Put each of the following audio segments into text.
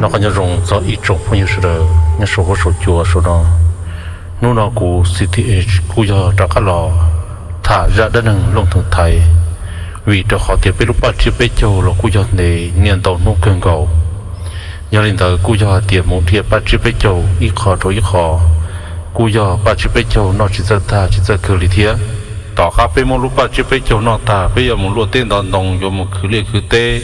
Qhov nyob zoo txog ib tsoom phooj ywg sawv daws nyob saum huab saum cua saum no. Hnub no kuv C T H kuj yog rov qab los tham zaj dab neeg Looj Theev Thaiv, vim rau qhov tias peb lub paj tsiab peb caug los kuj yog ntev niaj ntau hnub kawg nkaus. Yog li ntawd kuj yog hais tias mus dhia paj tsiab peb caug ib qho rau ib qho, kuj yog paj tsiab peb caug noj tsis txawj tag tsis txawj kawg li thiab. Tom qab peb muab lub paj tsiab peb caug noj tag, peb yuav mus luaj teb ntov ntoo, yuav mus khwv liaj khwv teb,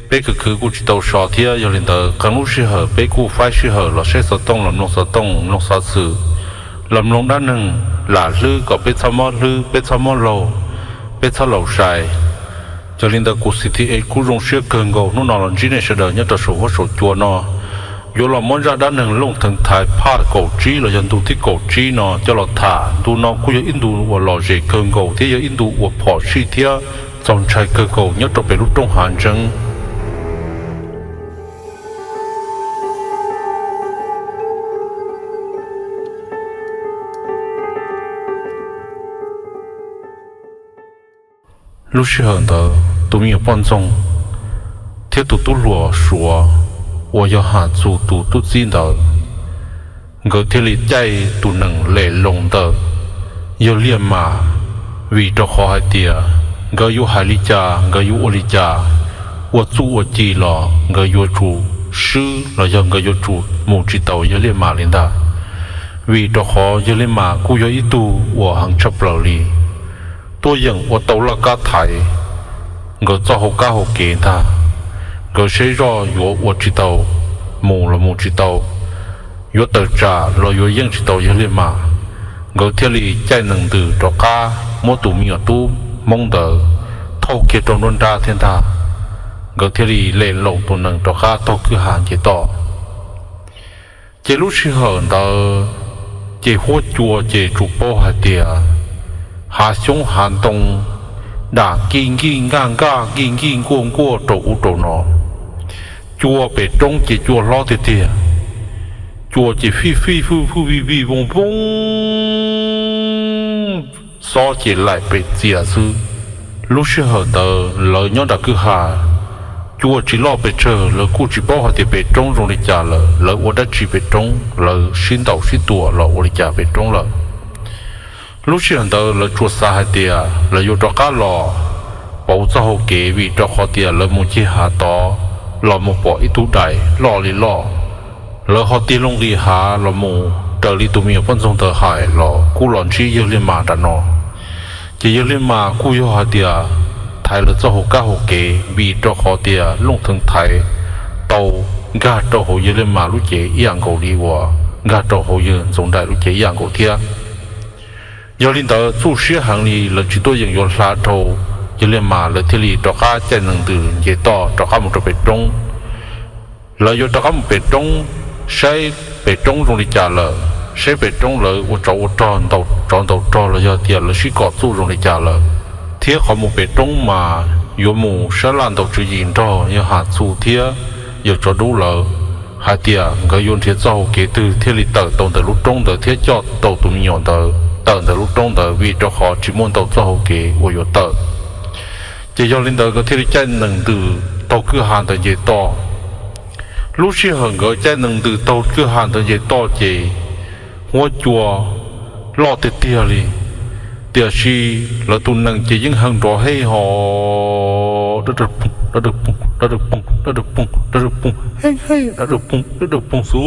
peb khwv khwv kuj tsis tau so thiab. Yog li ntawd qee lub sij hawm peb kuj faib sij hawm los saib xov tooj, los mloog xov tooj mloog xov xwm, los mloog dab neeg lam hlwb kom peb txhob mob hlwb, peb txhob mob laug, peb txhob laus sai. Yog li ntawd kuv C T H kuj zoo siab kawg nkaus hnub no los ntsib nej sawv daws nyob rau saum huab saum cua no. Yuav los muab zaj dab neeg Looj Theev Thaiv part kaum tsib los yog ntug thib kaum tsib no coj los tham. Ntu no kuj yog ib ntu uas lom zem kawg nkaus thiab yog ib ntu uas phom sij thiab txaus ntshai kawg nkaus nyob rau pem lub roob hav ntseeb. Lub sij hawm ntawd tus me nyuam poj ntxoog thiab tus tub hluas Suav uas yog Ham Txus tus tub txib ntawd, nkawd thiaj li caij tus nees lem loos ntawm yawg Liaj Mam, vim rau qhov hais tias nkawd yuav hais li cas, nkawd yuav ua li cas, ua txuj ua ci los nkawd yuav tsum swb los yog nkawd yuav tsum mus tsis taus yawg Liaj Mam li ntag. Vim rau qhov yawg Liaj Mam kuj yog ib tug uas heev tshaj plaws li, tuaj yeem ua tau laj kab thaiv nkawd txoj hauv kab hauv kev ntag. Nkawd saib zoj yuav ua tsis tau, mus los mus tsis tau, yuav tawm tsam los yuav yeej tsis tau yawg Liaj Mam. Nkawd thiaj li caij nees ntws rov qab muab tus me nyuam tub Hmoob ntawd thauj kiag rau nruab nrab thiab ntag. Nkawd thiaj li lem loos tus nees rov qab taug kwj ha nce toj. Ces lub sij hawm ntawd ces huab cua ces tsuas paub hais tias hav xyoob hav ntoo dam nkij nkij nkaj nkaj nkij nkij nkuaj nkuaj rau ub rau no. Cua pem roob ces cua hlob tiag tiag, cua ces fij fij fwj fwj vij vij vooj vooj, xob ces laim pem txias xwb. Lub sij hawm ntawd lawv nyob nram kwj ha, cua tsis loj pes tsawg, lawv kuj tsis paub hais tias pem roob zoo li cas lawm, lawv ua dab tsi pem roob, lawv sib ntaus sib tua los ua li cas pem roob lawm. Lub sij hawm ntawd lawv tsuas xav hais tias lawv yuav rov qab los pauv txoj hau kev, vim rau qhov tias lawv mus ceg hav tod los mus pom ib tug dais loj li loj. Lawv ho tig loo nqis hav los mus raws li tus me nyuam poj ntxoog ntawd hais los kuj los ntsib yawg Liaj Mam nram no. Ces yawg Liaj Mam kuj yog hais tias thaiv lawv txoj hau kab hau kev, vim rau qhov tias Looj Theev Thaiv tau nkag rau hauv yawg Liaj Mam lub cev ib yam nkaus li uas nkag rau hauv yawg Ntxoov Nraim lub cev ib yam nkaus thiab. Yog li ntawd txuj siab heev li lawv tsis tuaj yeem yuav hla dhau yawg Liaj Mam, lawv thiaj li rov qab caij nees ntws nce toj rov qab mus rau pem roob. Lawv yuav rov qab mus pem roob, saib pem roob zoo li cas lawm, saib pem roob lawv ua tsov ua rog, ntaus tsov ntaus rog los yog tias lawv sib kom txuj zoo li cas lawm. Thiab qhov mus pem roob mas yuav mus sab laj ntaus tswv yim nrog yawg Ham Txus thiab yawg Tsov Dub lawv, hais tias nkawd yuav nrhiav txoj hau kev twg thiaj li tawm tau ntawm lub roob ntawd thiab coj tau tus me nyuam ntawd tawm ntawm lub roob ntawd, vim rau qhov tsis muaj ntau txoj hau kev uas yuav tawm. Ces yog li ntawd nkawd thiaj li caij nees ntws taug kwj ha ntawd nce toj. Lub sij hawm nkawd caij nees ntws taug kwj ha ntawd nce toj ces huab cua loj tiag tiag li, tiam sis lawv tus nees ces yeej heev nrov hej ho, dawb dawb poog, dawb dawb poog, dawb dawb poog, dawb dawb poog, heej heej, dawb dawb poog, dawb dawb poog xwb.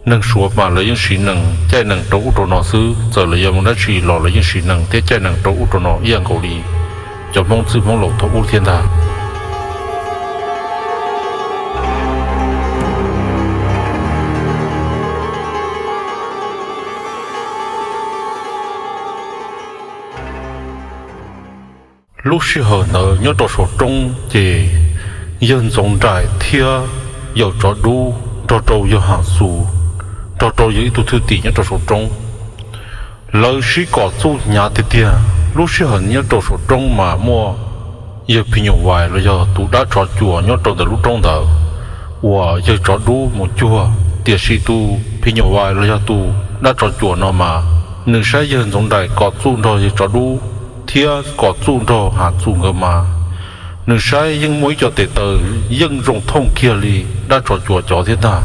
Neeg Suav mas lawv yeej siv nees caij nees rau ub rau no xwb, txawm lawv yuav mus dab tsi los lawv yeej siv nees thiab caij nees rau ub rau no ib yam nkaus li cov Hmoob txwj Hmoob laus thaum ub thiab ntag. Lub sij hawm ntawd nyob rau saum roob ces yawg Ntxoov Nraim thiab yawg Tsov Dub nrog rau yawg Ham Xus, nrog rau yawg ib tug thwj tim nyob rau saum roob, lawv sib kom txuj hnyav tiag tiag. Lub sij hawm nyob rau saum roob mas muaj yawg Phim Nyuj Vais los yog tus dab tsov cuam nyob rau ntawm lub roob ntawd uas yawg Tsov Dub mus cuag, tiam sis tus Phim Nyuj Vais los yog tus dab tsov cuam no mas nws saib yawg Ntxoov Nraim kom txuj nrog yawg Tsov Dub thiab kom txuj nrog Ham Xus nkawd mas Nws saib yeej muaj ib co tes taw yeej zoo thooj kiag li dab tsov cuam cov thiab ntag.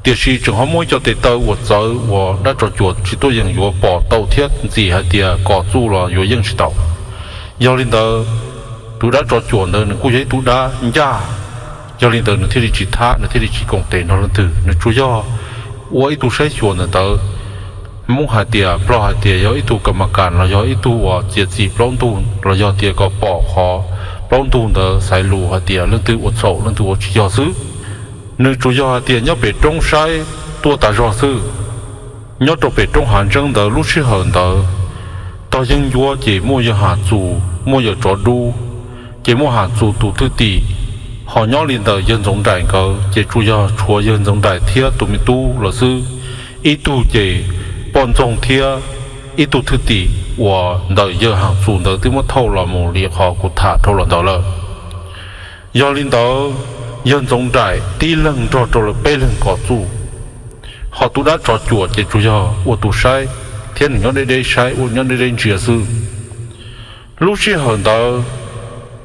Tiam sis tseem ho muaj ib co tes taw uas txawv uas dab tsov cuam tsis tuaj yeem yuav pom tau thiab ntxim hais tias kom txuj los yuav yeej tsis tau. Yog li ntawd, tus dab tsov cuam ntawd nws kuj yog ib tug dab ncaj, yog li ntawd nws thiaj li tsis thab, nws thiaj li tsis koom tes nrog leej twg, nws tsuas yog ua ib tug saib xyuas ntawm ntawd. Hmoob hais tias, Nplog hais tias yog ib tug kas mas kas los yog ib tug uas txiav txim plaub ntug los yog tias kom pom qhov plaub ntug ntawd xaiv lus hais tias leej twg ua txhaum leej twg ua tsis yog xwb. Nws tsuas yog hais tias nyob pem roob saib tuaj tas zog xwb. Nyob rau pem roob hav ntseeb ntawd lub sij hawm ntawd, tog yeeb ncuab ces muaj yawg Ham Txus, muaj yawm Tsov Dub, ces muaj Ham Txus tus thwj tim. Ho nyob li ntawm yawg Ntxoov Nraim nkawd ces tsuas yog tshuav yawg Ntxoov Nraim thiab tus me tub lawm xwb. Ib tug ces poj ntxoog thiab ib tug thwj tim uas ntawm yawg Ham Txus ntawd twb muab thauj los mus li qhov kuv tham dhau los ntawd lawm. Yog li ntawd, yawg Ntxoov Nraim tib leeg nrog rau lawv peb leeg kom txuj. Ho tus dab tsov cuam ces tsuas yog ua tus saib thiab nws nyob deb deb saib, ua nyob deb deb ntsia xwb. Lub sij hawm ntawd,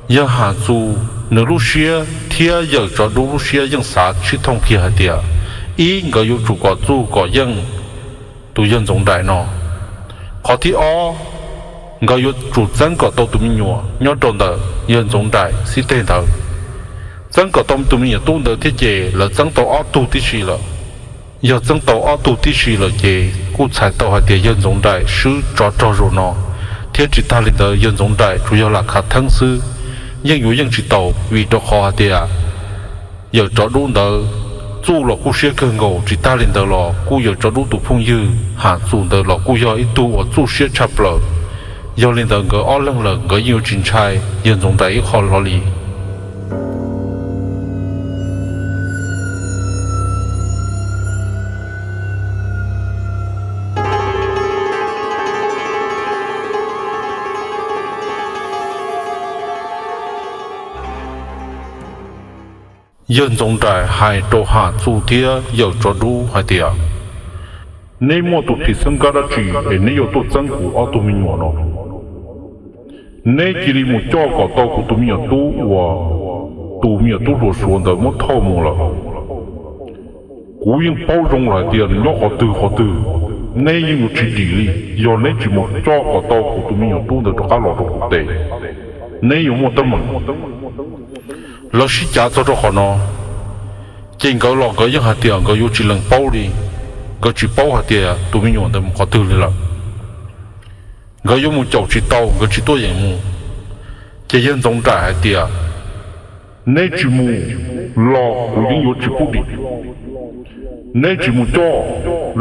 yawg Ham Txus nws lub siab thiab yawm Tsov Dub lub siab yeej xav sib thooj kiag hais tias, ib, nkawd yuav tsum kom txuj kom yeej tus yawg Ntxoov Nraim no. Qhov thib ob, nkawd yuav tsum txeeb kom tau tus me nyuam nyob rau ntawm yawg Ntxoov Nraim xib teg ntawd. Txeeb kom tau tus me nyuam tub ntawd thiab ces lawv txeeb tau ob tug tib si lawm. Yog txeeb tau ob tug tib si lawm ces kuj txhais tau hais tias yawg Ntxoov Nraim swb tsov rog zaum no, thiab tsis tag li ntawd yawg Ntxoov Nraim tsuas yog lam khav theeb xwb, yeej yuav yeej tsis tau vim rau qhov hais tias yawm Tsov Dub ntawd txuj los kuj siab kawg nkaus, tsis tag li ntawd los kuj yawm Tsov Dub tus phooj ywg Ham Txus ntawd los kuj yog ib tug uas txuj siab tshaj plaws. Yog li ntawd nkawd ob leeg lawm nkawd yeej yuav tsis ntshai yawg Ntxoov Nraim ib qho hlo li. Yawg Ntxoov Nraim hais rau Ham Txus thiab yawm Tsov Dub hais tias, neb muaj tus phim xeeb kab dab tsi es neb yuav tuaj txeeb kuv ob tug me nyuam no? Neb cia li mus coj kom tau kuv tus me nyuam tub uas tus me nyuam tub hluas Suav ntawd muab thauj mus lawm. Kuv yeej paub zoo lawm hais tias nws nyob qhov twg qhov twg, neb yeej yuav tsis dim li. Yog neb tsis mus coj kom tau kuv tus me nyuam tub ntawd rov qab los rau kuv tes, neb yuav muaj teeb meem. Lawv sib cav txog rau qhov no, ces nkawd los nkawd yeej hais tias nkawd yuav tsis lees paub li, nkawd tsis paub hais tias tus me nyuam ntawd mus qhov twg li lawm. Nkawd yuav mus caum tsis tau, nkawd tsis tuaj yeem mus. Ces yawg Ntxoov Nraim hais tias, neb tsis mus los kuv yeej yuav tsis pub dim. Neb tsis mus coj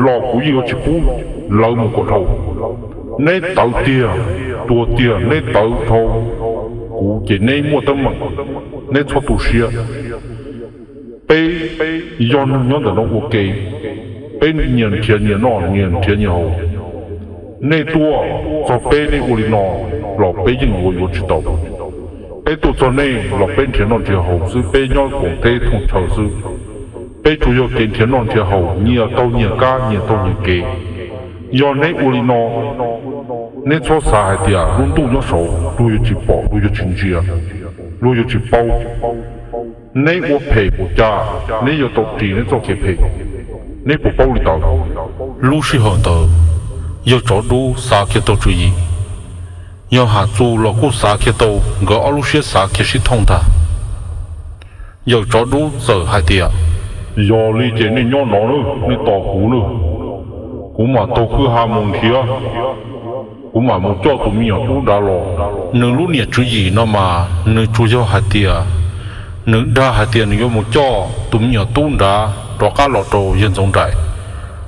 los kuv yeej yuav tsis pub lawv mus kom dhau. Neb tawv tiag, tuag tiag neb tawv dhau kuv ces neb muaj teeb meem, neb txhob tu siab. Peb yog neeg nyob ntawm no ua ke, peb nyias nrhiav nyias noj, nyias nrhiav nyias haus. Nej tuaj txog peb nej ua li no los peb yeej yuav yuav tsis tau. Peb tuaj txog nej los peb nrhiav noj nrhiav haus xwb, peb nyob koom teb thooj chaw xwb. Peb tsuas yog kev nrhiav noj nrhiav haus, nyias taug nyias kab, nyias taug nyias kev. Yog neb ua li no, neb txhob xav hais tias lub ntuj nyob saud luag yuav tsis pom, luag yuav tsis ntsia, luag yuav tsis paub. Neb ua phem npaum cas, neb yuav tau ris neb txoj kev phem. Neb puas paub li ntawd? Lub sij hawm ntawd, yawg Tsov Dub xav kiag tau tswv yim, yawg Ham Txus los kuj xav kiag tau, nkawd ob lub siab xav kiag sib thooj ntag. Yawg Tsov Dub txawm hais tias, yog li ces nej nyob no nawb, nej tos kuv nawb, kuv mam taug kwj ha mus nrhiav, kuv mam mus coj tus me nyuam tub nrad los. Nws lub niam tswv yim no mas nws tsuas yog hais tias, nws dag hais tias nws yuav mus coj tus me nyuam tub nrad rov qab los rau yawg Ntxoov Nraim.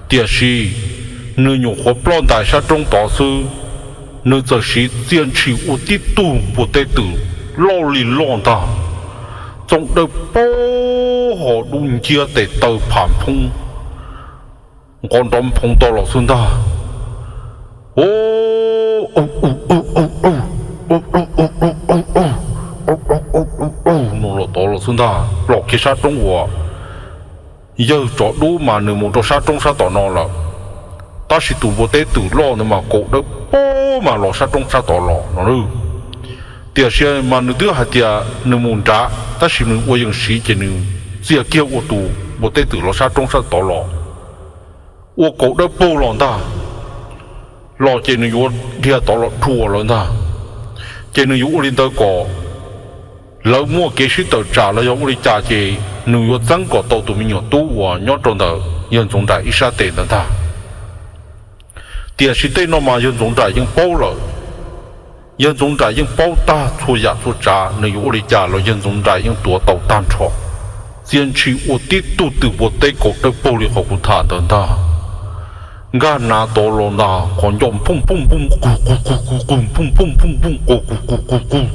Tiam sis nws nyuam qhuav ploj ntais sab roob tod xwb, nws txawm siv txia ntshis ua tib tug npua teb twm loj li loj ntag, txoom dawb paug ho dub nciab tes taw pham phoob nqov nrov nphoo to los xwb ntag. Au, au, au, au, au, au, au, au, au, au, au, au, au, au, no los tod los xwb ntag, los kiag sab roob uas yawg Tsov Dub mas nws mus rau sab roob sab tom no lawm, tab sis tus npua teb twm loj ntawd mas kaum dawb paug mas los sab roob sab tod los no. Tiam sis mas nws twb hais tias nws mus nrad, tab sis nws ua yeej siv ces nws txia kiag ua tus npua teb twm los sab roob sab tod los, ua kaum dawb paug los ntag, los ces nws yuav dhia tod los dhuav lawv ntag. Ces nws yuav ua li ntawd kom lawv muaj kev sib tawm tsam los yog ua li cas ces nws yuav txeeb kom tau tus me nyuam tub uas nyob rau ntawm yawg Ntxoov Nraim ib sab tes ntawd ntag. Tiam sis tej no mas yawg Ntxoov Nraim yeej paub lawm. Yawg Ntxoov Nraim yeej paub tag txhua yam txhua tsav, nws yuav ua li cas los yawg Ntxoov Nraim yeej tuav tau tag nrho. Txia ntshis ua tib tug twm npua teb kaum dawb paug li qhov kuv tham ntawd ntag. Nkag nav tod los ntag, qhov ncauj phooj phooj phooj qug qug qug qug qug phooj phooj phooj phooj qug qug qug qug qug,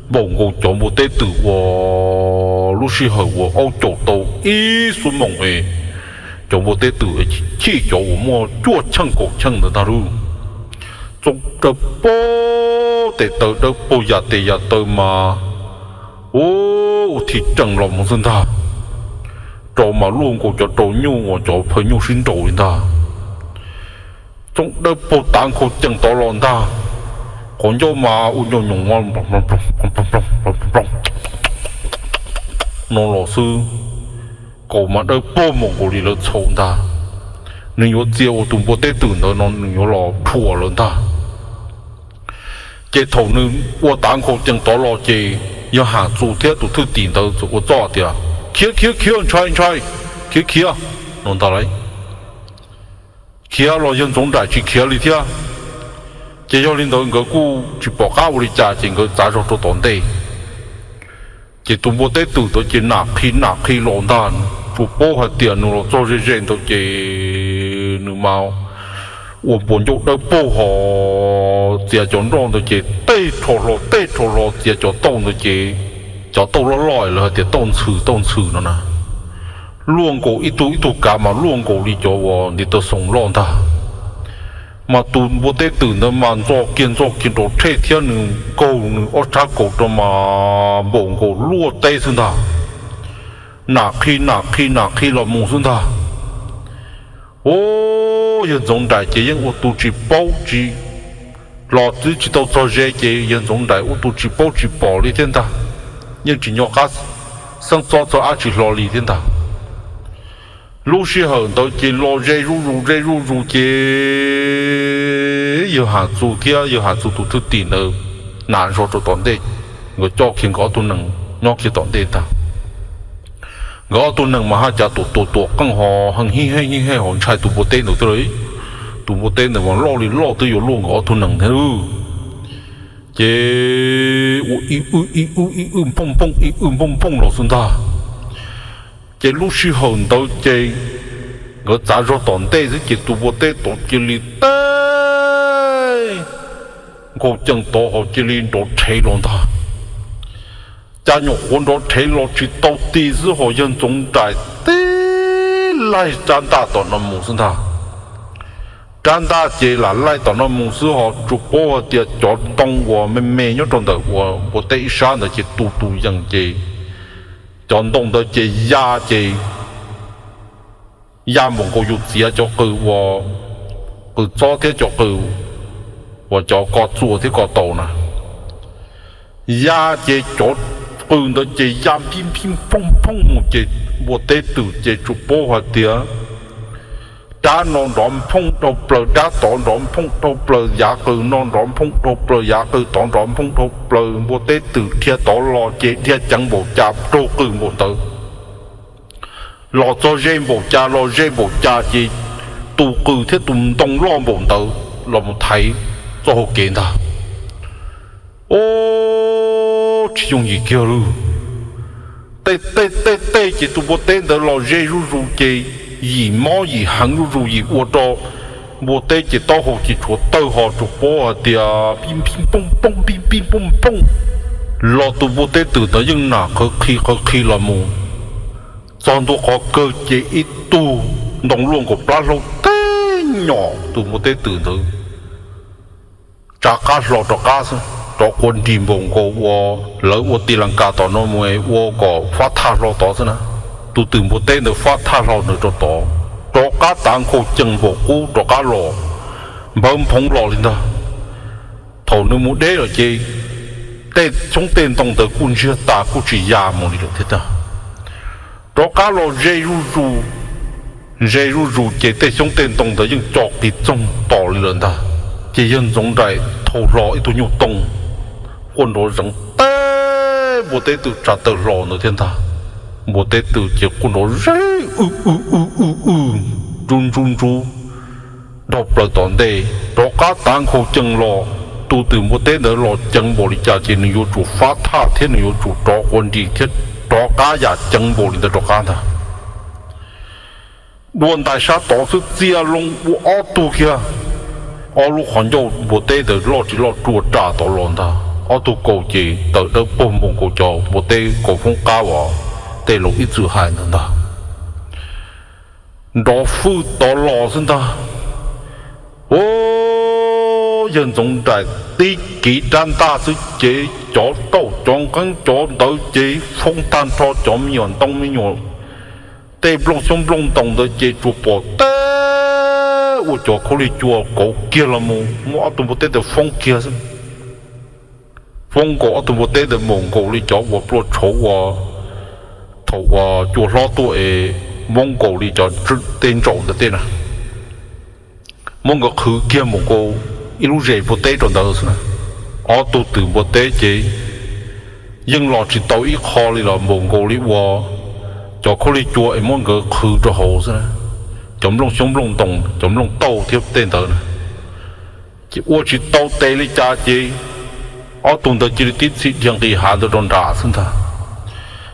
npaum nkaus cov npua teb twm uas lub sij hawm uas aub caum tau ib xuab moos es cov npua teb twm chij cov uas muaj cuaj cheej kaum cheej ntawd ntag lauj. Txoov dawb paug, tes taw dawb paug, yam tes yam taw mas ua thim reem los mus xwb ntag. Rau mas luaj nkaus cov rau nyuj uas cov phaw nyuj sib nraus li ntag. Txoov dawb paug tav nkhaus cees tod los ntag. Qhov ncauj mas ua nyoos nyoos no los xwb, kaus mas dawb paug npaum nkaus li lawv txhaum ntag. Nws yuav txia ua tus npua teb twm ntawd no nws yuav los dhuav lawv ntag. Ces thaum nws ua tav nkhaus cees tod los ces yawg Ham Txus thiab tus thwj tim ntawd txawm ua txuj tias, Khiav khiav khiav, ntshai ntshai, khiav khiav, no ntag lauj. Khiav los yawg Ntxoov Nraim tsis khiav li thiab. Ces yog li ntawd nkawd kuj tsis pom qab ua li cas ces nkawd txav zog rau tom ntej. Ces tus npua teb twm ntawd ces nam qhi nam qhi los ntag, tsuas paub hais tias nws los txog ze ze ntawd ces nws mas ua npuas ncauj dawb paug ho txiav cov nroj ntawd ces tej rho hlo tej rho hlo, txiav cov tauj ntawd ces cov tauj loj loj lawv hais tias tauj ntxhw tauj ntxhw no na, luaj nkaus ib tug ib tug kav mas luaj nkaus li cov uas ntiv taw xoom loj ntag. Mas tus npua teb twm ntawd mas ntxo kiag ntxo kiag nrov rhej thiab nws nkaug nws ob rab kaus rau mas npaum nkaus luaj teb xwb ntag. Nam qhi nam qhi nam qhi los mus xwb ntag. Ub, yawg Ntxoov Nraim ces yeej ua tus tsis paub tsis, los twb tsis tau txog ze ces yawg Ntxoov Nraim ua tus tsis paub tsis pom li thiab ntag. Yeej tsis nco qab xeeb txob txog dab tsi hlo li thiab ntag. Lub sij hawm ntawd ces los ze zuj zus ze zuj zus ces yawg Ham Txus thiab yawg Ham Txus tus thwj tim ntawd nam zog rau tom ntej, nkawd coj kiag nkawd ob tug nees nyob kiag tom ntej ntag. Nkawd ob tug nees mas haj cav tuam tuam tuam qeej ho heej hib heej hib heej ho ntshai tus npua teb ntawd thiab lauj. Tus npua teb ntawd mas loj li loj twb yuav luaj nkawd ob tug nees thiab lauj. Ces ua ib wb ib wb ib wb npooj npooj ib wb npooj npooj los xwb ntag. Ces lub sij hawm ntawd ces nkawd txav zog tom ntej xwb ces tus npua teb tod cia li teb nkaus cees tod ho cia li nrov rhev los ntag. Cas nyuam qhuav nrov rhev los tsis tau ti xwb ho yawg Ntxoov Nraim tib laij rab ntaj tom no mus xwb ntag. Rab ntaj ces lam laij tom no mus xwb ho tsuas paub hais tias cov ntoo uas me me nyob rau ntawm uas npua teb ib sab ntawd ces tu tus yees ces cov ntoo ntawd ces ya ces ya npaum nkaus yus txiav cov qws uas qws txob thiab cov qws uas cov ko txuas thiab ko taus na. Ya ces cov qws ntawd ces ya npij npij npooj npooj mus ces npua teb twm ces tsuas paub hais tias dab no nrov nphooj dhau plaws dab tod, nrov nphooj dhau plaws yav qws no, nrov nphooj dhau plaws yav qws tod, nrov nphooj dhau plaws npua teb twm dhia tod los ces dhia ceev npaum cas raug qws npaum ntawd. Los txog ze npaum cas los ze npaum cas ces tus qws thiab tus ntoo loj npaum ntawd los mus thaiv txoj hau kev ntag. Ub, tsis yooj yim kiag lauj. Tej tej tej tej ces tus npua teb ntawd los ze zuj zus ces yim mob yim heev zuj zus yim ua rau npua teb ces taub hau ces tshuav tawg ho tsuas paub hais tias pij npij npooj npooj pij npij npooj npooj. Los tus npua teb twm ntawd yeej nam qhawv qhi qhawv qhi los mus txog ntua qhov kawg ces ib tug ntoo luaj nkaus plab hlaub teb nyom tus npua teb twm ntawd tsa qab hlo rov qab xwb, rov quas nrig npaum nkaus uas lawv ua ti las kas tom no mus ua kom fab thaj hlo tod xwb na. Tus twm npua teb ntawd fab thaj hlo ntawd rau tod, rov qab tav nkhaus cees npaum qub rov qab los, npawv nphoov los li ntag. Thaum nws mus deb lawm ces tej xyoob tej ntoo ntawd kuj ntsiag tas kuj tsis ya mus li lawm thiab ntag. Rov qab los ze zuj zus, ze zuj zus ces tej xyoob tej ntoo ntawd yeej co qis txoog tos li lawm ntag. Ces yawg Ntxoov Nraim thau hlo ib tug nyuj tooj quaj nrov zeev teb npua teb tw tsa taw hlo ntawd thiab ntag. Npua teb tw ces quaj nrov zeev w w w w w, ntsub ntsub ntsub dhau plaws tom ntej. Rov qab tav nkhaus cees los, tus twm npua teb ntawd los ceev npaum li cas ces nws yuav tsum fab thaj thiab nws yuav tsum rov quav nris thiab rov qab yam ceev npaum li ntawd rov qab ntag. Dua ntais sab tod xwb txia loo ua ob tug kiag, ob lub qhov ncauj npua teb ntawd loj tsis loj rua ras tod los ntag. Ob tug kaus ces tawm dawb paug npaum nkaus cov npua teb kaus foob qab uas tej laus ib txwm hais ntawd ntag. Nrov fwj tod los xwb ntag. Ua yawg Ntxoov Nraim tib kiv rab ntaj xwb ces cov tauj cov nqeeb cov ntawd ces foob tag nrho cov me nyuam ntoo me nyuam tej nplooj xyoob nplooj ntoos ntawd ces tsuas pom teb ua cov khaub lig cua kauv kiag los mus muab ob tug npua teb ntawd foob kiag xwb. Foob nkaus ob tug npua teb ntawd npaum nkaus li cov uas plua tshauv uas thaum uas cua hlob tuaj es muab nkaus li cov tej ntsaum ntawd tej na, muab nkawd qhwv kiag npaum nkaus ib lub zes npua teb rau ntawd xwb na. Ob tug twm npua teb ces yeej los tsis tau ib qho li los npaum nkaus li uas cov khaub lig cua es muab nkawd qhwv rau hauv xwb na, cov nplooj xyoob nplooj ntoos cov nplooj tauj thiab tej ntawd na. Ces ua tsis tau tes li cas ces ob tug ntawd cia li tib txhij dhia nqis hav ntawd rau nram xwb ntag.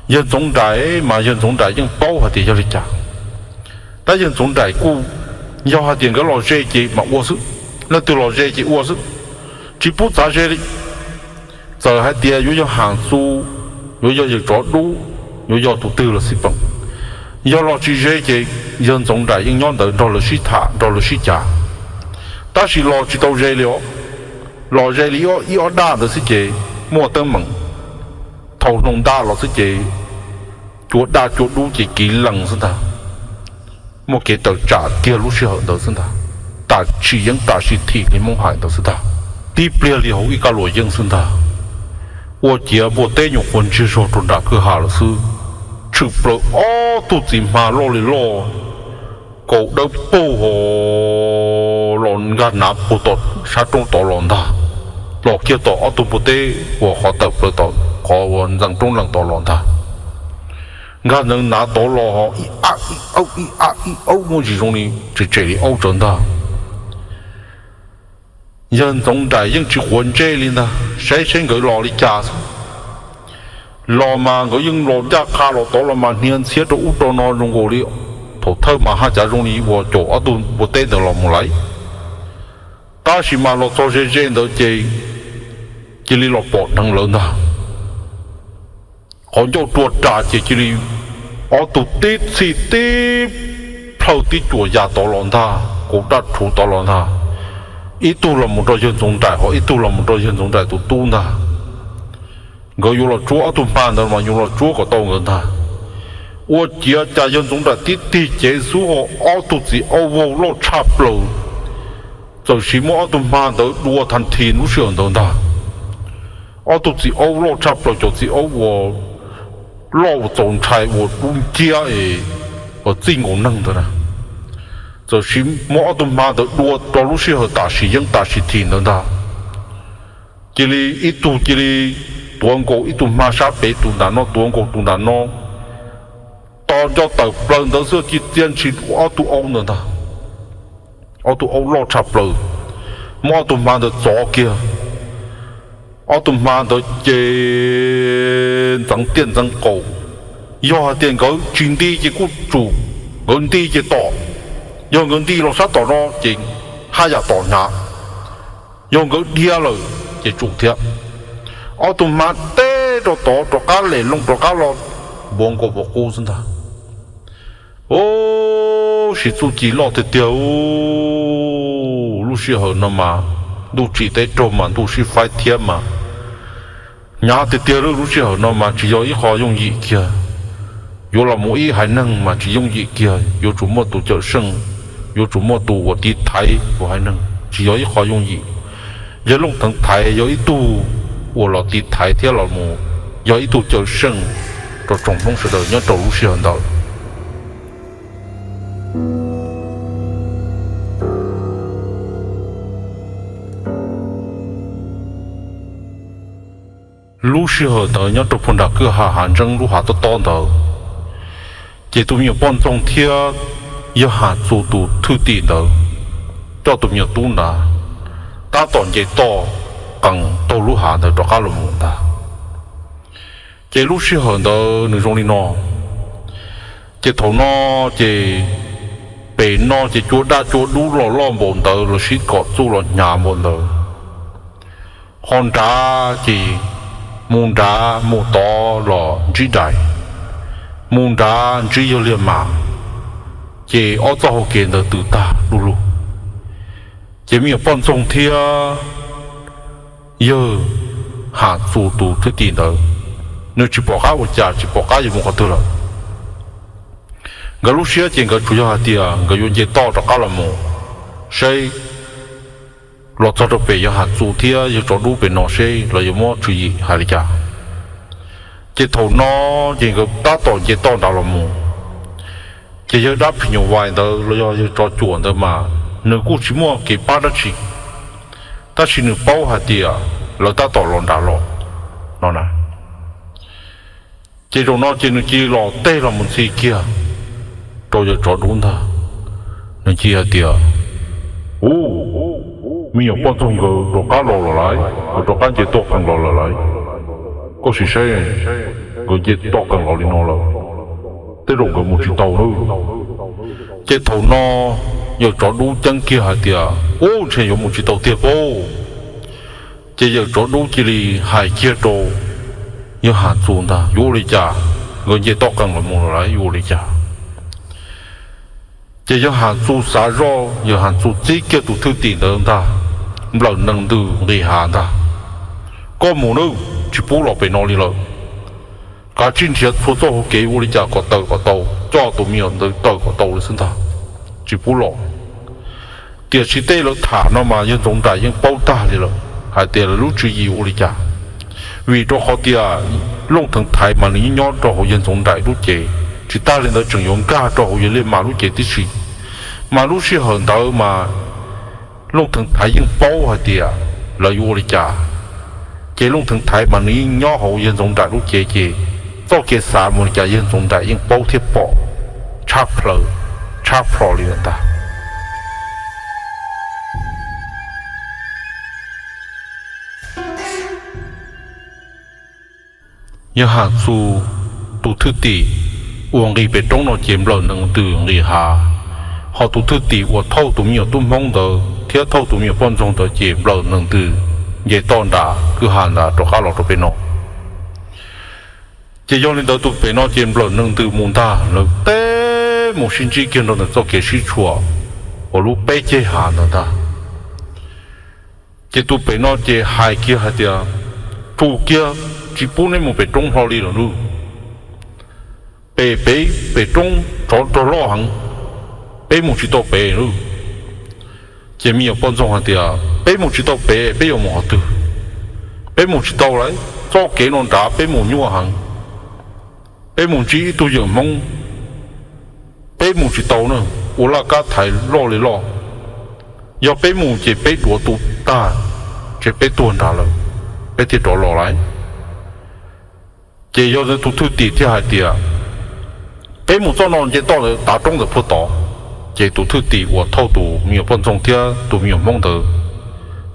Yawg Ntxoov Nraim mas yawg Ntxoov Nraim yeej paub hais tias yog li cas, tab yawg Ntxoov Nraim kuj yog hais tias nkawd los ze ces mam ua xwb, leej twg los ze ces ua xwb, tsis pub txav ze li. Txawm hais tias yuav yog Ham Xu, yuav yog yawg Tsov Dub, yuav yog tus twg los xij peem, yog los tsis ze ces yawg Ntxoov Nraim yeej nyob ntawd nrog lawv sib tham nrog lawv sib cav. Tab sis los tsis tau ze li os, los ze li ib ob daj ntawd xwb ces muaj teeb meem, thau hlo ntaj los xwb ces cua daj cua dub ces kiv lees xwb ntag. Muaj kev tawm tsam tiag lub sij hawm ntawd xwb ntag, tam sim yeeb tam sim thim li Hmoob hais ntawd xwb ntag. Tib pliag li hauv ib kab luam yeeb xwb ntag, ua ciav npua teb nyuam qhuav ntsiag zog rau nram kwj ha lawm xwb, tshwm plaws ob tug txiv hma loj li loj, kaus dawb paug ho los nkag nav puag tom sab roob tod los ntag, los kiag tom ob tug npua teb uas qhov tawm plaws tom qhov uas ntxeev roob lees tod los ntag. Nkag ntxeev nav tod los ho ib ab ib aub ib ab ib aub muaj tsis zoo li, tsem tsem li aub tsawv ntag. Yawg Ntxoov Nraim yeej tsis quav ntsej li ntag, saib saib nkawd los li cas xwb. Los mas nkawd yeej los ncaj qha los tod los mas hnia ntxhiab rau ub rau no zoo nkaus li thaum thawj mas haj cav zoo li uas caum ob tug npua teb ntawd los mus lawm. Tab sis mas los txog ze ze ntawd ces cia li los pom dheev lawv ntag. Qhov ncauj rua ras ces cia li ob tug tib txhij tib plhaw tib cuam ya tod los ntag, kaus daj rhuv tod los ntag. Ib tug los mus rau yawg Ntxoov Nraim ho ib tug los mus rau yawg Ntxoov Nraim tus tub ntag. Nkawd yuav los tsuab ob tug hma ntawd mas yuav los tsuab kom tau nkawd ntag. Ua ciav cas yawg Ntxoov Nraim tib tig cev xub ho ob tug txiv aub vaug loj tshaj plaws, txawm sis muab ob tug hma ntawd dua thas this lub sij hawm ntawd ntag. Ob tug txiv aub loj tshaj plaws, cov txiv aub uas loj uas txaus ntshai uas dub nciab es txij nkaus neeg ntawd na, txawm sis muab ob tug hma ntawd dua rau lub sij hawm tam sim yeeb tam sim thim ntawd ntag. Cia li ib tug cia li tuav nkaus ib tug hma sab pem, tus nram no tuav nkaus tus nram no, tos nco tawm plaws ntawd xwb cia txia ntshis ob tug aub ntawd ntag. Ob tug aub loj tshaj plaws, muab ob tug hma ntawd txov kiag. Ob tug hma ntawd ces ntxeev tiaj ntxeev qaum, yog hais tias nkawd tsis nti ces kuj tsum, nkawd nti ces tom, yog nkawd nti los sab tom no ces haj yam tom hnyav, yog nkawd dhia lawm ces tsum thiab. Ob tug hma teb rau tod rov qab lem loo rov qab los, npuav nkaus puv qub xwb ntag. Ub, siv txuj ci loj tiag tiag. Lub sij hawm no mas ntuj tsim teb raug mas ntuj sib faib thiab mas hnyav tiag tiag. Lub sij hawm no mas tsis yog ib qho yooj yim kiag. Yuav los mus ib haiv neeg mas tsis yooj yim kiag, yuav tsum muaj tus cawm seej, yuav tsum muaj tus uas tiv thaiv tus haiv neeg, tsis yog ib qho yooj yim. Yawg Looj Theev Thaiv yog ib tug uas los tiv thaiv thiab los mus yog ib tug cawm seej rau tsoom Hmoob sawv daws nyob rau lub sij hawm ntawd. Lub sij hawm ntawd nyob rau puag nram kwj ha Hav Ntseeb lub hav tob tob ntawd, ces tus me nyuam poj ntxoog thiab yawg Ham Txus tus thwj tim ntawd coj tus me nyuam tub ntawd tab tom nce toj qees taug lub hav ntawd rov qab los mus ntag. Ces lub sij hawm ntawd nws zoo li no, ces thaum no ces pem no ces cua daj cua dub los loj npaum ntawd los sib kom txuj los hnyav npaum ntawd. Ho nrad ces mus nrad mus tod los ntsib dais, mus nrad ntsib yawg liag mam, ces ob txoj hau kev ntawd tws tag du lug. Ces me nyuam poj ntxoog thiab yawg Ham Txus tus thwj tim ntawd, nws tsis pom qab ua cas, tsis pom qab yuav mus qhov twg lawm. Nkawd lub siab ces nkawd tsuas yog hais tias nkawd yuav nce toj rov qab los mus seb, los txog rau pem yawg Ham Txus thiab yawg tsov dub pem no seb lawv yuav muab tswv yim hais li cas. Ces thaum no ces nkawd tab tom nce toj nrad los mus, ces yawg dab phim nyuj vais ntawd los yog yawg tsov cuam ntawd mas nws kuj tsis muaj kev pab dab tsi, tab sis nws paub hais tias lawv tab tom los nrad los no na. Ces zaum no ces nws cia li los teg los mus ntxhi kiag rau yawg tsov dub ntag. Nws cia li hais tias, Ub, me nyuam poj ntxoog nkawd rov qab los lawm lauj, nkawd rov qab nce toj qees los lawm lauj. Koj sim saib, nkawd nce toj qees los li no lawm, tej zaum nkawd mus tsis tau lawm. Ces thaum no yawg tsov dub ceeb kiag hais tias, Ub, ntshe yuav mus tsis tau tiag pob. Ces yawg tsov dub cia li hais kiag rau yawg Ham Txus ntag, Yuav ua li cas? Nkawd nce toj qees los mus lawm lauj, yuav ua li cas? Ces yawg Ham Txus xav zoj, yawg Ham Txus txib kiag tus thwj tim ntawd ntag, nplawm nees ntws nqis hav ntag, Koj mus nawb, tsis pub los pem no li lawm. Kav tsij nrhiav txhua txoj hau kev ua li cas kom tawm kom tau, coj tus me nyuam ntawd tawm kom tau li xwb ntag, tsis pub los. Tiam sis tej lawv tham no mas yawg Ntxoov Nraim yeej paub tag li lawm hais tias lawv lub tswv yim ua li cas, vim rau qhov tias Looj Theev Thaiv mas nws yeej nyob rau hauv yawg Ntxoov Nraim lub cev, tsis tag li ntawd tseem yuav nkag rau hauv yawg Liaj Mas lub cev tib si. Mas lub sij hawm ntawd mas Looj Theev Thaiv yeej paub hais tias lawv yuav ua li cas, ces Looj Theev Thaiv mas nws yeej nyob hauv yawg Ntxoov Nraim lub cev, ces txoj kev xav mus li cas yawg Ntxoov Nraim yeej paub thiab pom tshab plaws, tshab plho li lawm ntag. Yawg Ham Txus tus thwj tim uas nqis pem roob no ces nplawm nees ntws nqis hav, ho tus thwj tim uas thauj tus me nyuam tub hmoob ntawd thiab thauj tus me nyuam poj ntxoog ntawd ces nplawm nees ntws nce toj nram kwj ha nrad rov qab los rau pem no. Ces yog li ntawd tus pem no ces nplawm nees ntws mus ntag, lawv teb mus sib ntsib kiag nrog ntawm txoj kev sib tshuam uas lub peb ceg hav ntawd ntag. Ces tus pem no ces hais kiag hais tias, Tsum kiag, tsis pub neb mus pem roob hlo li lawm lauj. Pem pem, pem roob tsov rog loj heev, peb mus tsis tau pem lauj. Ces me nyuam poj ntxoog hais tias, Peb mus tsis tau pem, peb yuav mus qhov twg? Peb mus tsis tau lauj, txoj kev no nrad peb mus nyuaj heev. Peb mus ntsib ib tug yawm Hmoob, peb mus tsis tau na, ua laj kab thaiv loj li loj. Yog peb mus ces peb duav tu tag, ces peb tuag nrad lawm, peb thiaj rov los lauj. Ces yog tus thwj tim thiaj hais tias, Peb mus txoj no nce toj ntawd tav roob ntawm puag tod. Ces tus thwj tim uas thauj tus me nyuam poj ntxoog thiab tus me nyuam Hmoob ntawd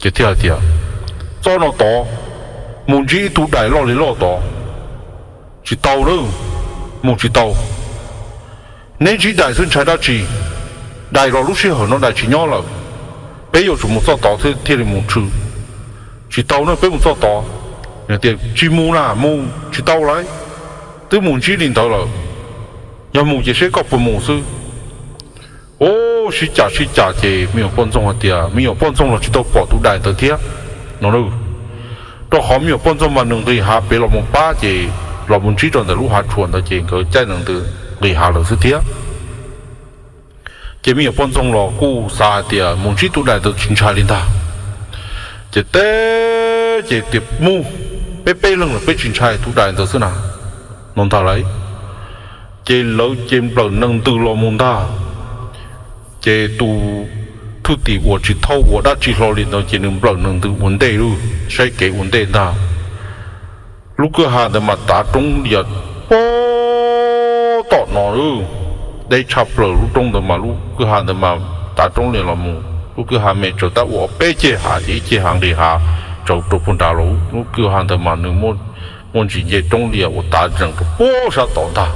ces thiaj hais tias, Txoj no tod, mus ntsib ib tug dais loj li loj tod. Tsis tau lauj, mus tsis tau. Neb ntsib dais xwb ntshai dab tsi? Dais los lub sij hawm no dais tsis nyob lawm. Peb yuav tsum mus txoj tod thiaj li mus tshwm. Tsis tau na, peb mus txoj tod. Tias, Tsis mus na, mus tsis tau lauj, twb mus ntsib li ntawd lawm. Yog mus ces seb koj puas mus xwb. Ub, sib cam sib cam ces me nyuam poj ntxoog hais tias me nyuam poj ntxoog los tsis tau pom tus dais ntawd thiab no. Rau qhov me nyuam poj ntxoog mas nws nqis hav pem los mus pab ces los mus ntsib rau ntawm lub hav tshuam ntawd ces nkawd caij nees ntws nqis hav lawm xwb thiab. Ces me nyuam poj ntxoog los kuj xav hais tias mus ntsib tus dais ntawd tsis ntshai li ntag. Ces teb ces tias mus, Peb peb leeg los peb tsis ntshai tus dais ntawd xwb na, no ntag lauj. Ces lawv ces nplawm nees ntws los mus ntag. Ces tus thwj tim uas tsis thauj ua dab tsi hlo li ntawd ces nws nplawm nees ntws ua ntej lauj, saib kev ua ntej ntag. Lub kwj ha ntawd mas tav roob lias puag tom no lauj, deb tshaj plaws lub roob ntawd mas lub kwj ha ntawd mas tav roob lias los mus lub kwj ha me tsawv tab ua peb ceg hav ces ib ceg hav nqis hav tsawv rau puag nrad los lub kwj ha ntawd mas nws muaj ntsis nce roob lias uas tav zees rau puag sab tod ntag.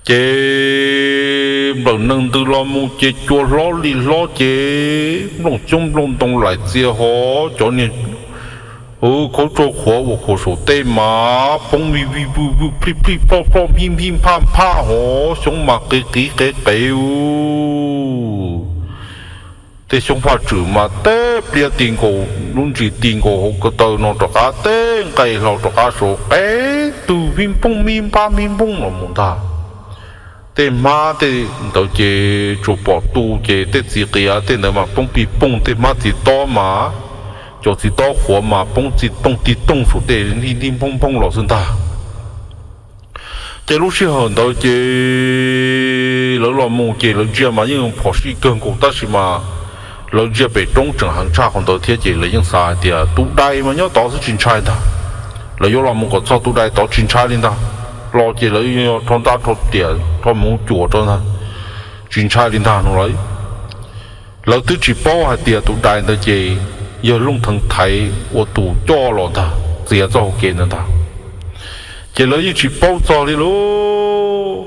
Ces nplawm nees ntws los mus ces cua hlob li hlob ces nplooj xyoob nplooj ntoo laim txias hos cov niag khaub tshuaj qhuav uas khuam saum tej mas poob vij vij vwj vwj plij plij ploj ploj mhij mhij mhaj mhaj hos xyoob mas qiv qiv qev qev u. Tej xyoob faj tswm mas teb pliab ti nkaus lub ntsis ti nkaus hauv ko taw no rov qab teb nqes hlo rov qab saud qev twg vij nphooj mij npab mij nphooj los mus ntag. Tej hmab tej ntawd ces tsuas pom tu ces tej txiv qias tej ntawd mas poob pij pooj, tej hmab txiv tob mas cov txiv tob qhuav mas poob txi tooj ti tooj saum tej nij nij nphooj nphooj los xwb ntag. Ces lub sij hawm ntawd ces lawv los mus ces lawv ntsia mas yeej phom sij kawg nkaus tab sis mas lawv ntsia pem roob tseem heev tshaj qhov ntawd thiab ces lawv yeej xav hais tias tus dais mas nyob tod xwb tsis ntshai ntag. Lawv yuav los mus kom txog tus dais tod tsis ntshai li ntag. Los ces lawv yog rho ntaj rho riam rho hmuv cuam rau ntag, tsis ntshai li ntag no lauj. Lawv twb tsis paub hais tias tus dais ntawd ces yawg Looj Theev Thaiv ua tus coj los ntag, txiav txoj hau kev ntawd ntag. Ces lawv yeej tsis paub txog li lauj.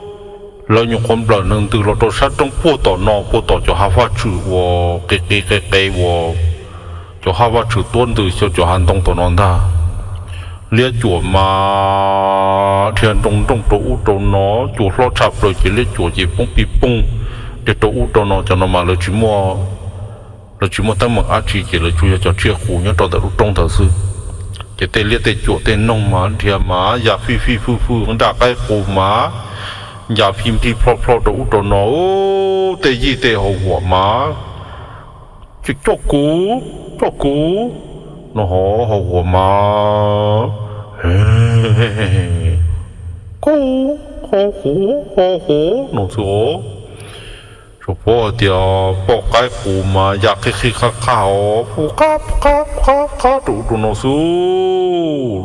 Lawv nyuam qhuav nplawm nees ntws los rau sab roob puag tom no puag tom cov hav faj tswm uas qis qis qe qe uas cov hav faj tswm tuab ntws xyaw cov hav ntoo tom no ntag. Liab cuam mas dhia nroo nrooj rau ub rau no, cua hlob tshaj plaws ces liab cuam ces poob pij pooj dhia rau ub rau no, cov no mas lawv tsis muaj teeb meem dab tsi ces lawv tsuas yog cov tsiaj qus nyob rau ntawm lub roob ntawd xwb. Ces tej liab tej cuam tej noog mas dhia mas ya fij fij fwj fwj nraj qaib qus mas ya fij nplij plhob plhob rau ub rau no, tej yij tej hau huam mas coj kuv, coj kuv no, hau huam mas kuv, hau huv, hau huv no xwb os. Tsuas paub hais tias poj qaib qus mas ya qhib qhib qab qab os, pub qab qab qab qab rau ub rau no xwb.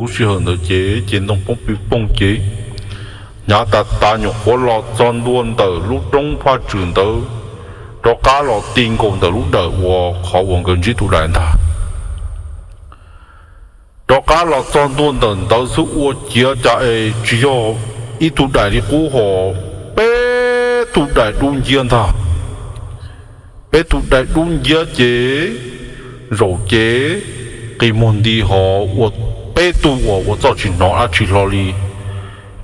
Lub sij hawm ntawd ces ces ntoo poob pij pooj ces hnyav tas tas nyuam qhuav los txog ntua ntawm lub roob faj tswm ntawd, rov qab los ti nkaus ntawm lub dawm uas qhov uas nkawd ntsib tus dais ntag. Rov qab los txog ntua ntawm ntawd xwb ua ciav cas es tsis yog ib tug dais li qub hos, peb tug dais dub nciab ntag. Peb tug dais dub nciab ces zaum ces qi muag nti hos ua peb tug uas ua txoj tsis hnov dab tsi hlo li.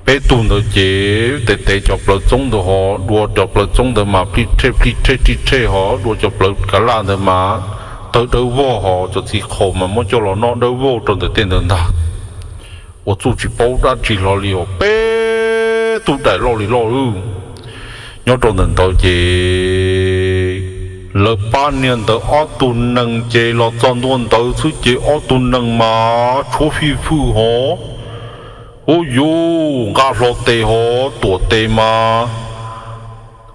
Peb tug ntawd ces tev tev cov plawv txoob ntawd hos dua cov plawv txoob ntawd mas plij rhej plij rhej plij rhej hos dua cov plawv kav laj ntawd mas tawg dawb vog hos cov txiv qhaus mas muab coj los noj dawb vog rau ntawm tej ntawd ntag. Ua txuj tsis paub dab tsi hlo li os, peb tug dais loj li loj lawm. Nyob rau ntawm ntawd ces lawv pab niag ntawd ob tug nees ces los txog ntua ntawd xwb ces ob tug nees mas tshuab fij fwj hos, ub yuv, nqa hlo tes hos tuam tes mas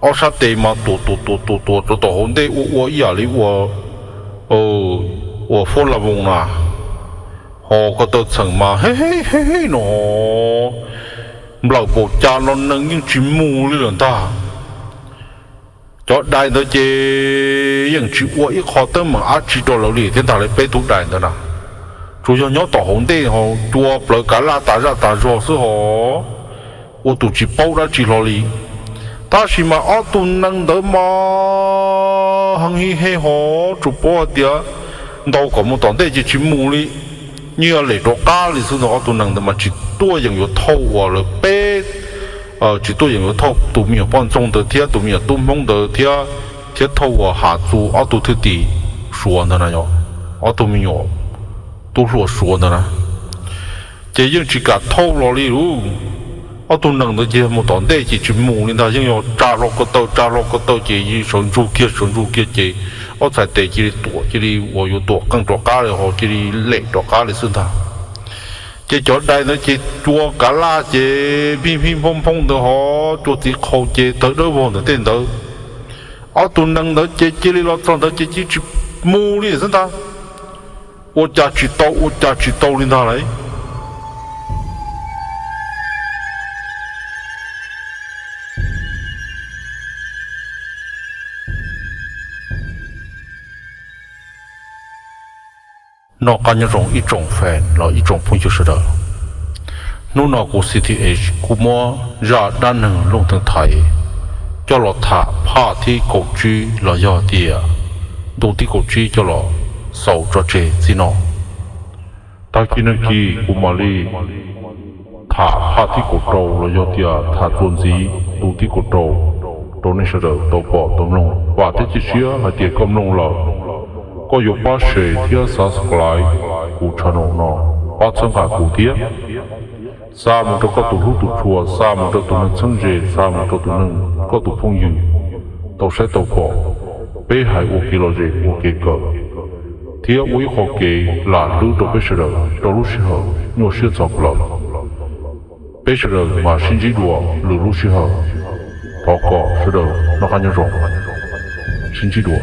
ob sab tes mas tuam tuam tuam tuam tuam rau tom hauv ntej ua ua ib yam li ua, ua foob la voos na, hos ko taw txheem mas he he he he no, nplawm npaum cas los nees yeej tsis mus li lawm ntag. Cov dais ntawd ces yeej tsis ua ib qho teeb meem dab tsi rau lawv li thiab ntag, lawv peb tug dais ntawd na. Tsuas yog nyob tom hauv ntej hos cua plawv kav laj tas zaj tas zog xwb hos, ua tus tsis paub dab tsi hlo li. Tab sis mas ob tug nees ntawd mas heev hi he hos tsuas paub hais tias ntaus kom mus tom ntej ces tsis mus li. Yeej yog lem rov qab li xwb ntag. Ob tug nees ntawd mas tsis tuaj yeem yuav thauj uas lawv peb, tsis tuaj yeem yuav thauj tus me nyuam poj ntxoog ntawd thiab tus me nyuam tub hmoob ntawd thiab, thiab thauj uas Ham Txus ob tug thwj tim Suav ntawd na, yog ob tug me nyuam tub hluas Suav ntawd na, ces yeej tsis kam thauj los li lauj. Ob tug nees ntawd ces mus tom ntej ces tsis mus li ntag, yeej yog tsa hlo ko taw tsa hlo ko taw ces sawv ntsug kiag sawv ntsug kiag ces ob txhais tes cia li tuam cia li uas yuav tuam qeej rov qab li ho cia li lem rov qab li xwb ntag. Ces cov dais ntawd ces cua kav laj ces mij mij nphoob nphoob ntawd ho cua txiv qhaus ces tawg dawb vog ntawm tej ntawd. Ob tug nees ntawd ces cia li los txog ntawd ces cia tsis mus li xwb ntag. Ua cas tsis tau ua cas tsis tau li ntag lauj. Noj qab nyob zoo ib tsoom fans los ib tsoom phooj ywg sawv daws. Hnub no kuv C T H kuv muab zaj dab neeg Looj Theev Thaiv coj los tham phaj thib kaum tsib los yog tias ntu thib kaum tsib coj los xaus tso tseg txij no. Tag kis nag kis kuv mam li tham phaj thib kaum rau los yog tias tham txuas ntxiv ntu thib kaum rau rau nej sawv daws tau pom tau mloog. Vam thiab cia siab hais tias koj mloog lawm, koj yuav pab share thiab subscribe kuv channel no, pab txhawb nqa kuv thiab. Xa mus rau koj tus hlub tus tshua, xa mus rau tus neeg txheeb ze, xa mus rau tus neeg koj tus phooj ywg tau saib tau pom. Peb hais ua kev lom zem ua kev kawm thiab ua ib qho kev lam hlwb rau peb sawv daws rau lub sij hawm nyuaj siab txog plaws. Peb sawv daws mam sib ntsib dua lwm lub sij hawm. Thov kom sawv daws noj qab nyob zoo, sib ntsib dua.